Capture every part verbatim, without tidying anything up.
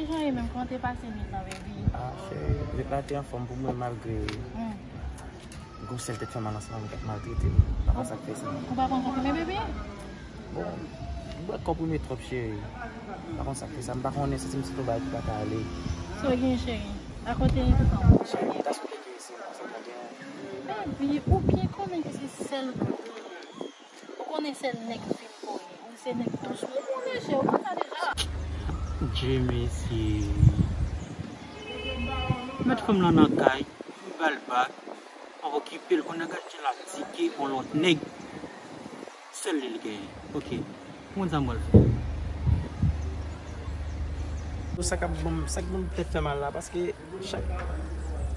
Kijan ye menm? Kòman te pase nwit lan, baby? Ah, cheri, nwit la te anfòm pou mwen malgre gon sèl tèt fè mal ansanm ki ap maltrete m. M pa konn sa k fè sa. Ou pa konn konfime, baby? Bon, m bwè konprime twòp, cheri. M pa konn sa k fè sa. M pa konnen, santi m se yon bagay ki pa ka ale. Sa w gen, cheri? Akote yon fanm. Cheri, ta sou pete isi, sa pa gen. Baby, ou byen konnen ke se sèl kote. Ou konnen se nèg fim pou ye. Ou se nèg dous. Ou konnen, cheri, ou konn sa deja. Dye mesye. Mèt fanm lan nan kay, li ba l bag, pa okipe l, konnen gad jan l ap tike yon lòt nèg. Sèl li l genyen. Ok. Ou konn sa m pral fè. Sa k ap ban m, sa k ban m tèt fè mal la, paske chak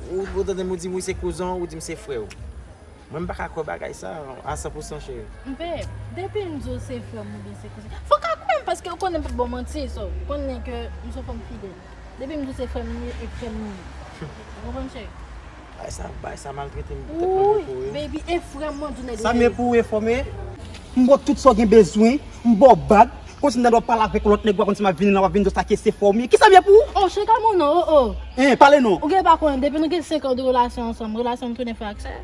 ou, ou tande m, ou di m wi se kouzen w, ou di m se frè w. Mwen, m pa ka kwè bagay sa a san pou san, cheri. Babe, depi m di w se frè m oubyen se kouzen, fò w ka kwè m, paske ou konnen m p ap ba w manti, so, ou konnen ke m se yon fanm fidèl. Depi m di w se frè m li ye, e frè m li ye. Ou konprann, cheri? Bagay sa, bagay sa maltrete m, tèt mwen poko, wi. Baby, e frè m, mwen di w nèg. Sa m ye pou ou enfòme? M ba w tout sa w gen bezwen, m ba w bag, kontinye nan dwa pale avèk lòt nèg, w a konn si m ap vini la, w ap vin di w sa ke se frè w m ye. Kisa m ye pou ou? Oh, cheri, kalme w non, oh, oh. Hein, pale non. Ou gen pa konnen, depi nou gen senk an de relasyon ansanm, relasyon m tounen frè ak sè.